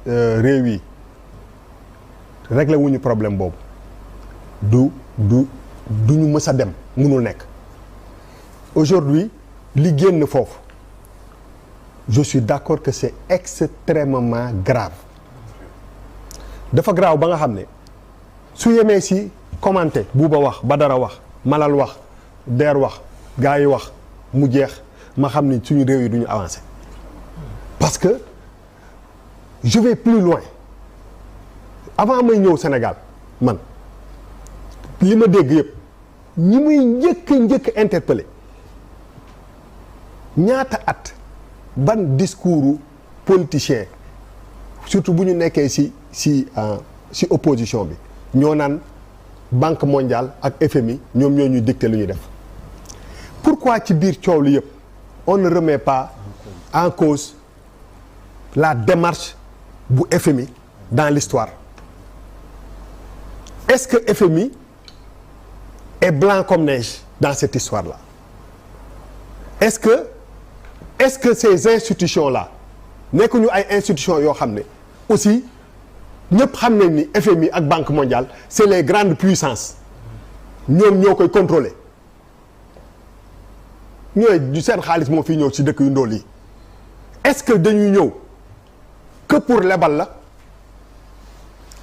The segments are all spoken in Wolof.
réew yi réglé wuñu problème boobu duñu mës a dem mënul nekk aujourd'hui li génn foofu je suis d'accord que c'est extrêmement grave dafa grave ba nga xam ne su yemee si commenté Bouba wax Badara wax Malal wax Der wax gars yi wax mu jeex ma xam ni suñu réew yi duñu avancer parce que je vais plus loin avant may ñëw Sénégal man li ma dégg yëpp ñi muy njëkk interpellé ñaata at ban discours politicien surtout bu ñu nekkee si opposition bi ñoo naan Banque mondiale ak FMI ñoom ñoo ñuy dicté lu ñuy def pourquoi ci biir coow li yëpp on ne remet pas en cause la démarche bu FMI dans l'histoire est-ce que FMI est blanc comme neige dans cette histoire-là est-ce que ces institutions-là nekkuñu ay institutions yoo xam ne aussi ñëpp xam nañ ni FMI ak Banque mondiale c'est les grandes puissances ñoom ñoo koy contrôler ñooy du seen xaalis moo fi ñëw ci dëkk yu ndóol yi est-ce que dañuy ñëw que pour lebal la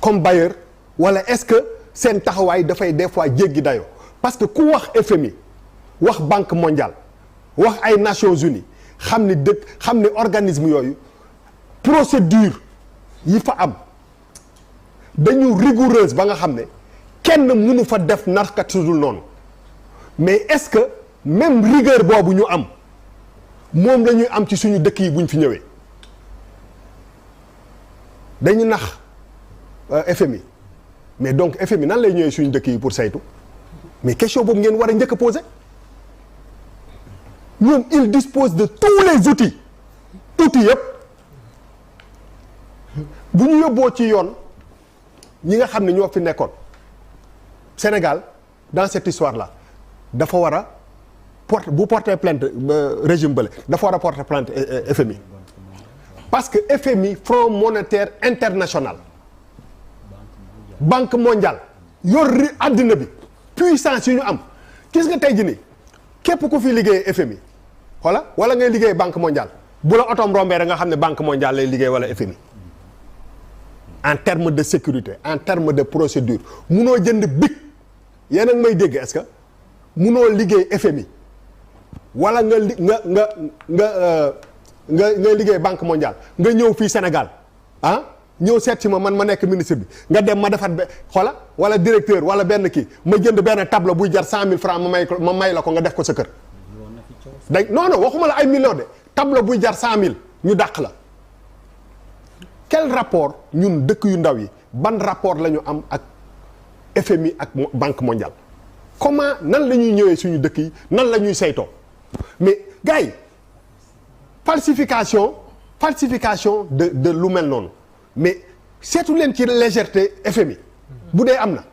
comme bailleur wala est-ce que seen taxawaay dafay des fois jéggi dayoo parce que ku wax FMI wax Banque mondiale wax ay Nations Unies xam ni organisme yooyu procédure yi fa am dañu rigoureuse ba nga xam ne kenn mënu fa def narkat sudul noonu mais est-ce que même rigueur boobu ñu am moom la ñuy am ci suñu dëkk yi buñ fi ñëwee dañu nax FMI mais donc FMI nan lay ñëwee suñu dëkk yi pour saytu mais question boobu ngeen war a njëkk a poser ñoom il dispose de tous les outils yëpp bu ñu yóbboo ci yoon ñi nga xam ne ñoo fi nekkoon Sénégal dans cette histoire-là dafa war a porter plainte régime bële dafa war a porter plainte FMI parce que FMI Fonds monétaire international Banque mondiale yor àddina bi puissance yi ñu am gis nga tey jii nii képp ku fi liggéey FMI wala ngay liggéey Banque mondiale bu la otoom rombee rek nga xam ne Banque mondiale lay liggéey wala FMI en termes de sécurité en termes de procédure munoo jënd bic yéen a ngi may dégg est-ce que munoo liggéey FMI wala nga liggéey Banque mondiale nga ñëw fii Sénégal ñëw seet si man ma nekk ministre bi nga dem ma defat wala directeur wala benn kii ma jënd benn tableau buy jar 100 000 francs ma may la ko nga def ko sa kër. non waxuma la ay millions de tableau buy jar 100 000 ñu dàq la. Quel rapport ñun dëkk yu ndaw yi ban rapport la ñu am ak FMI ak Banque mondiale comment nan la ñuy ñëwee suñu dëkk yi nan la ñuy saytoo mais gars yi falsification de lu mel noonu mais seetu leen ci légèreté FMI bu dee am na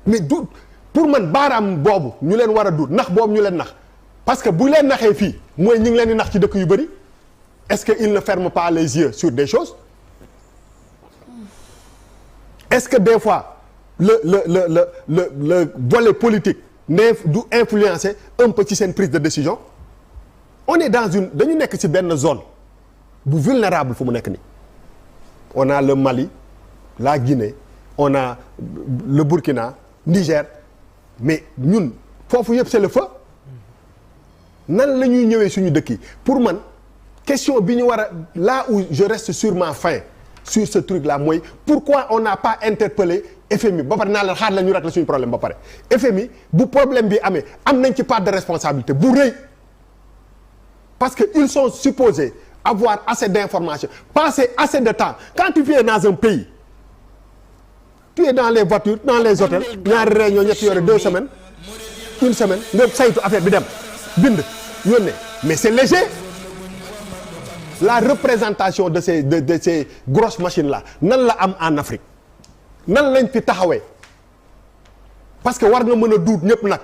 mais du pour man baaraam boobu ñu leen war a du nax boobu ñu leen nax parce que bu leen naxee fii mooy ñu ngi leen di nax ci dëkk yu bëri. Est-ce qu'il ne ferme pas les yeux sur des choses? Est-ce que des fois le volet politique du influencer un peu ci seen prise de décision? On est dans dañu nekk ci benn zone bu vulnérable fu mu nekk nii. On a le Mali, la Guinée, on a le Burkina, Niger, mais ñun foofu yëpp c'est le feu. Nan la ñuy ñëwee suñu dëkk yi pour man. Question bi ñu war a là où je reste sur ma faim sur ce truc là mooy pourquoi on n'a pas interpellé FMI ba pare naa leen xaar la ñu régler suñu problème ba pare FMI bu problème bi amee am nañ ci part de responsabilité bu rëy parce que ils sont supposés avoir assez d'informations passer assez de temps quand tu es dans un pays tu es dans les voitures dans les hôtels ñaari réunion ñetti yore 2 semaines une semaine nga saytu affaire bi dem bind yónnee mais c'est léger. La représentation de ces grosses machines là nan la am en Afrique nan lañ fi taxawee parce que war nga mën a duut ñëpp nag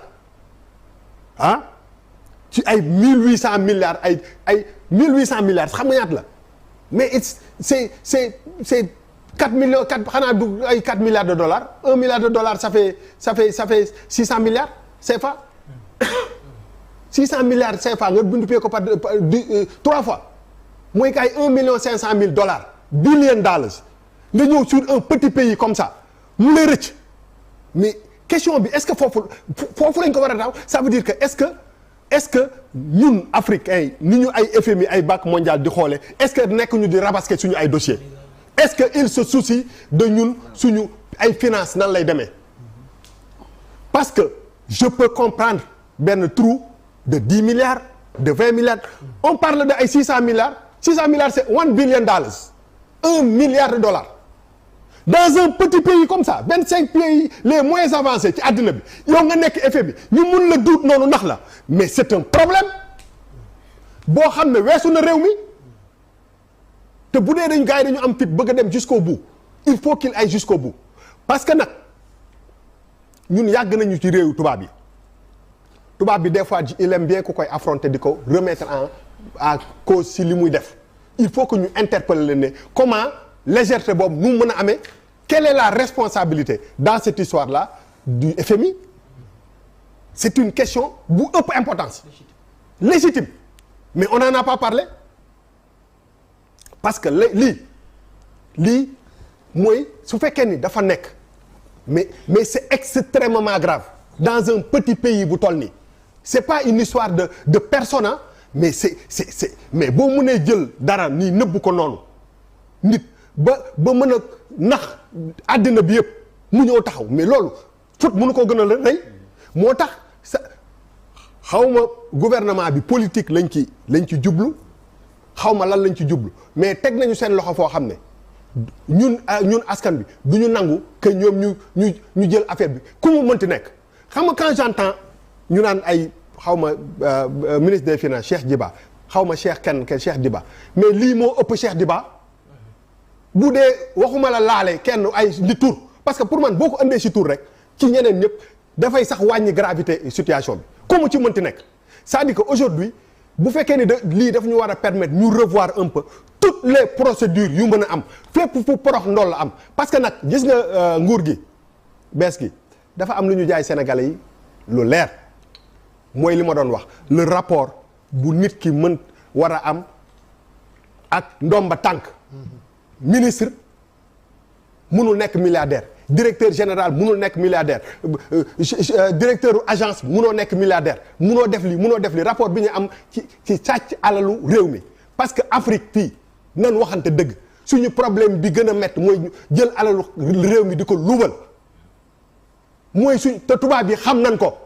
ci ay 1800 milliards ay 1800 milliards xam nga ñaata la mais c'est 4 millions 4 xanaa du ay 4 milliards de dollars 1 milliard de dollars ça fait 600 milliards CFA 600 milliards CFA nga multiplier ko par 3 fois mooy kay 1 million 500 mille dollars billion dollars nga ñëw sur un petit pays comme ça mu lay rëcc mais question bi est-ce que foofu lañ ko war a daaw ça veut dire que est-ce que ñun africains ni ñu ay FMI ay Banque mondiale di xoole est-ce que nekk ñu di rabasquer suñu ay dossiers est-ce que il se soucie de ñun suñu ay finances nan lay demee parce que je peux comprendre benn trou de 10 milliards de 20 milliards on parle de ay 600 milliards c'est 1 billion dollars 1 milliard de dollars dans un petit pays comme ça 25 pays les moins avancés ci àddina bi yow nga nekk effet bi ñu mun la duut noonu nax la mais c'est un problème boo xam ne weesu na réew mi te bu dee gars yi dañu am fit bëgg a dem jusqu'au bout il faut qu'il aille jusqu'au bout parce que nag ñun yàgg nañu ci réewu tubaab bi des fois il aime bien ku koy affronter di ko remettre en cause si li muy def il faut que ñu interpeller leen ne comment légèreté boobu nu mën a amee quelle est la responsabilité dans cette histoire-là du FMI c'est une question bu ëpp importance légitime mais on n'en a pas parlé parce que lii mooy su fekkee ni dafa nekk mais c'est extrêmement grave dans un petit pays bu toll nii c'est pas une histoire de personne mais c'est mais boo mënee jël dara nii nëbb ko noonu nit ba mën a nax àddina bi yëpp mu ñëw taxaw mais loolu fut mënu ko gën a rëy moo tax sa xawma gouvernement bi politique lañ ci jublu xawma lan lañ ci jublu mais teg nañu seen loxo foo xam ne ñun askan bi du ñu nangu que ñoom ñu jël affaire bi ku mu mënti nekk xam nga quand j'entends ñu naan ay xawma ministre des finances Cheikh Diba xawma Cheikh Cheikh Diba mais lii moo ëpp Cheikh Diba bu dee waxuma la laale kenn ay li tur parce que pour man boo ko andee si tur rek ci ñeneen ñëpp dafay sax wàññi gravité situation bi comme ci mënti nekk c'est-à-dire que aujourd'hui bu fekkee ni lii daf ñu war a permettre ñu revoir un peu toutes les procédures yu mën a am fépp fu porox ndool la am parce que nag gis nga nguur gi bees gi dafa am lu ñu jaay Sénégalais yi lu leer mooy li ma doon wax le rapport bu nit ki mën war a am ak ndomba tànk ministre mënul nekk milliardaire directeur général mënul nekk milliardaire directeur agence mënoo nekk milliardaire mënoo def li rapport bi ñu am ci sàcc alalu réew mi parce que Afrique fii nan waxante dëgg suñu problème bi gën a métti mooy jël alalu réew mi di ko luubal mooy te tubaab yi xam nan ko